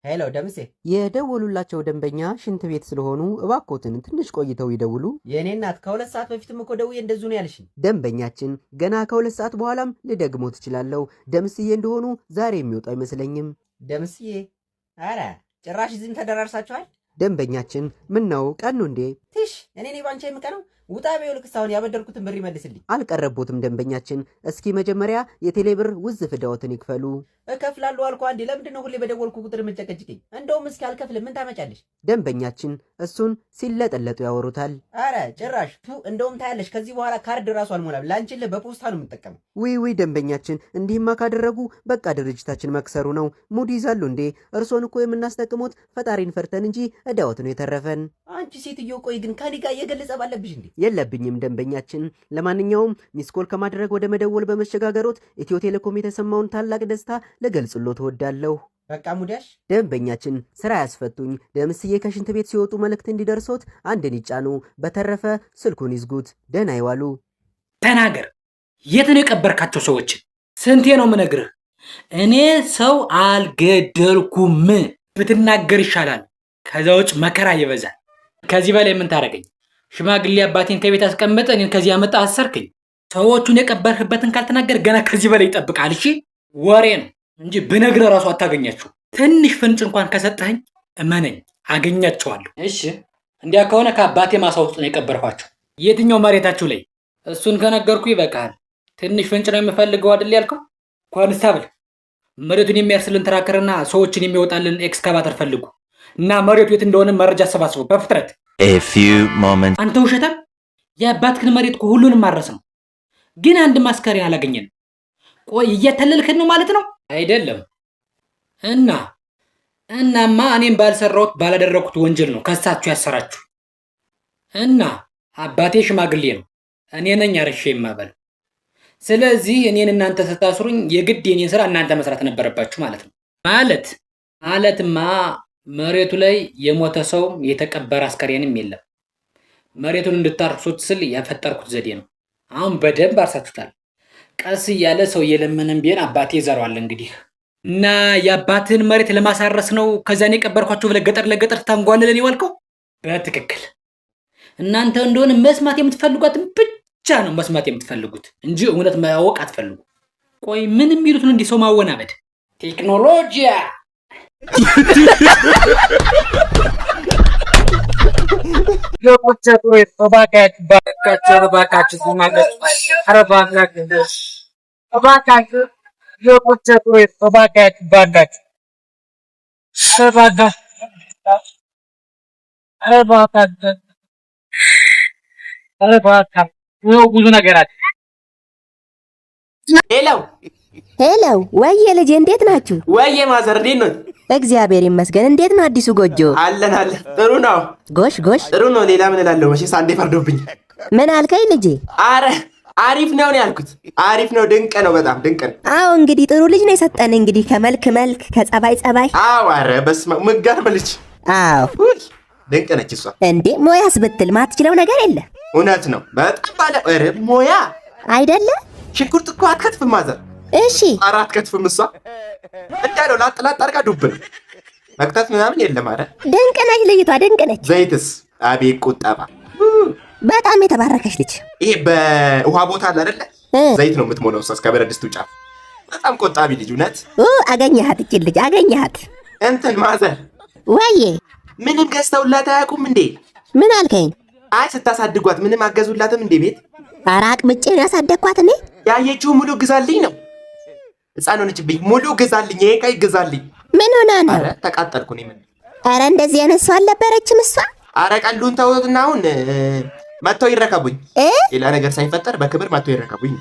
Hello ደምሴ፣ የደወሉላቸው ደንበኛ ሽንት ቤት ስለሆኑ እባኮትን ትንሽ ቆይተው ይደውሉ። የእኔ እናት፣ ከ2 ሰዓት በፊትም እኮ ደውዬ እንደዚሁ ነው ያልሽኝ። ደንበኛችን፣ ገና ከ2 ሰዓት በኋላም ልደግሞ ትችላለሁ። ደምስዬ እንደሆኑ ዛሬ የሚወጡ አይመስለኝም። ደምስዬ፣ አረ ጭራሽ እዚህም ተደራርሳችኋል። ደንበኛችን፣ ምን ነው ቀኑ እንዴ? ትሽ፣ እኔ እኔ ባንቺ የምቀነው? ውጣ በይው። ልክስ አሁን ያበደርኩትን ብር ይመልስልኝ። አልቀረቦትም ደንበኛችን። እስኪ መጀመሪያ የቴሌብር ውዝፍ ዕዳዎትን ይክፈሉ። እከፍላለሁ አልኩህ አንዴ። ለምንድን ነው ሁሌ በደወልኩ ቁጥር የምትጨቀጭቀኝ? እንደውም እስኪ አልከፍልም፣ ምን ታመጫለሽ? ደንበኛችን፣ እሱን ሲለጠለጡ ያወሩታል። አረ ጭራሽ ቱ። እንደውም ታያለሽ፣ ከዚህ በኋላ ካርድ ራሱ አልሞላም። ላንቺ በፖስታ ነው የምጠቀመው። ውይ ውይ ደንበኛችን፣ እንዲህማ ካደረጉ በቃ ድርጅታችን መክሰሩ ነው። ሙድ ይዛሉ እንዴ? እርሶን እኮ የምናስጠቅሙት ፈጣሪን ፈርተን እንጂ ዕዳዎት ነው የተረፈን። አንቺ ሴትዮ፣ ቆይ ግን ከኔ ጋር እየገለጸ ባለብሽ እንዴ? የለብኝም ደንበኛችን። ለማንኛውም missed call ከማድረግ ወደ መደወል በመሸጋገሮት ኢትዮ ቴሌኮም የተሰማውን ታላቅ ደስታ ልገልጽሎት እወዳለሁ። በቃ ሙዳሽ። ደንበኛችን፣ ስራ ያስፈቱኝ። ደምስዬ ከሽንት ቤት ሲወጡ መልእክት እንዲደርሶት አንድን ይጫኑ። በተረፈ ስልኩን ይዝጉት። ደህና ይዋሉ። ተናገር። የት ነው የቀበርካቸው ሰዎችን? ስንቴ ነው ምነግርህ? እኔ ሰው አልገደልኩም። ብትናገር ይሻላል። ከዛ ውጭ መከራ ይበዛል። ከዚህ በላይ ምን ታደርገኝ? ሽማግሌ አባቴን ከቤት አስቀምጠ እኔን ከዚህ ያመጣ አሰርከኝ። ሰዎቹን የቀበርህበትን ካልተናገር ገና ከዚህ በላይ ይጠብቃል። እሺ፣ ወሬ ነው እንጂ ብነግርህ እራሱ አታገኛቸው። ትንሽ ፍንጭ እንኳን ከሰጠኸኝ እመነኝ አገኛቸዋለሁ። እሺ፣ እንዲያ ከሆነ ከአባቴ ማሳ ውስጥ ነው የቀበርኳቸው። የትኛው መሬታችሁ ላይ? እሱን ከነገርኩ ይበቃል። ትንሽ ፍንጭ ነው የምፈልገው አይደል ያልከው? ኮንስታብል፣ መሬቱን የሚያርስልን ትራክተርና ሰዎችን የሚወጣልን ኤክስካቫተር ፈልጉ እና መሬቱ የት እንደሆነ መረጃ አሰባስቡ በፍጥነት። A few moments አንተ ውሸታም፣ የአባትህን መሬት እኮ ሁሉንም ማረስ ነው፣ ግን አንድ አስከሬን አላገኘንም። ቆይ እያታለልከን ነው ማለት ነው? አይደለም። እናማ እኔም ባልሰራሁት ባላደረኩት ወንጀል ነው ከሳችሁ ያሰራችሁ። እና አባቴ ሽማግሌ ነው፣ እኔ ነኝ አርሼ የማበለው። ስለዚህ እኔን እናንተ ስታስሩኝ የግድ የኔን ስራ እናንተ መስራት ነበረባችሁ ማለት ነው። ማለትማ መሬቱ ላይ የሞተ ሰውም የተቀበረ አስከሬንም የለም። መሬቱን እንድታርሱት ስል የፈጠርኩት ዘዴ ነው። አሁን በደንብ አርሳችሁታል። ቀስ እያለ ሰው እየለመነም ቢሆን አባቴ ይዘራዋል። እንግዲህ እና የአባትህን መሬት ለማሳረስ ነው ከዚያን የቀበርኳቸው ብለህ ገጠር ለገጠር ታንጓልለን የዋልከው? በትክክል። እናንተ እንደሆነ መስማት የምትፈልጓትን ብቻ ነው መስማት የምትፈልጉት እንጂ እውነት ማወቅ አትፈልጉ። ቆይ ምን የሚሉት ነው እንዲህ ሰው ማወናበድ? ቴክኖሎጂያ። እባካችሁ እባካችሁ እባካችሁ እባካችሁ እባካችሁ እባካችሁ ብዙ ነገር አለ። ሄሎ። ሄሎ፣ ወየ ልጄ፣ እንዴት ናችሁ? ወየ ማዘር፣ እንዴት ነው? እግዚአብሔር ይመስገን። እንዴት ነው አዲሱ ጎጆ? አለን አለን፣ ጥሩ ነው። ጎሽ ጎሽ። ጥሩ ነው። ሌላ ምን እላለሁ? መቼስ አንዴ ፈርዶብኝ። ምን አልከኝ ልጄ? አረ አሪፍ ነው ነው ያልኩት። አሪፍ ነው፣ ድንቅ ነው፣ በጣም ድንቅ ነው። አዎ፣ እንግዲህ ጥሩ ልጅ ነው የሰጠን። እንግዲህ ከመልክ መልክ፣ ከጸባይ ጸባይ። አዎ፣ አረ በስመ አብ፣ ምገርም ልጅ። ውይ፣ ድንቅ ነች እሷ። እንዴ፣ ሞያስ ብትል ማትችለው ነገር የለ። እውነት ነው። በጣም ባለ ኧረ ሞያ። አይደለ? ሽንኩርት እኮ አትከትፍም ማዘር። ኧረ አትከትፍም እሷ። እንዳለው ላጥ ላጥ አድርጋ ዱብ ነው፣ መክተት ምናምን የለም። አረ ድንቅ ነች ልጅቷ፣ ድንቅ ነች። ዘይትስ አቤት ቁጠባ! በጣም የተባረከች ልጅ። ይሄ በውሃ ቦታ አለ አይደለ? ዘይት ነው የምትሞላው እሷ እስከ ብረት ድስቱ ጫፍ። በጣም ቆጣቢ ልጅ እውነት። አገኘሃት፣ እችን ልጅ አገኘሃት። እንትን ማዘር። ወዬ። ምንም ገዝተውላት አያውቁም እንዴ? ምን አልከኝ? አይ፣ ስታሳድጓት ምንም አገዙላትም እንዴ ቤት? ኧረ አቅምጬ ነው ያሳደግኳት እኔ። ያየችው ሙሉ ግዛልኝ ነው። ህፃን ሆነችብኝ። ሙሉ ግዛልኝ፣ ይሄ ቀይ ግዛልኝ። ምን ሆና ነው? አረ ተቃጠልኩ እኔ ምን። ኧረ እንደዚህ አይነት ሰው አልነበረችም እሷ። አረ ቀልዱን ተውትና አሁን መጥተው ይረከቡኝ። እ ሌላ ነገር ሳይፈጠር በክብር መጥተው ይረከቡኝ።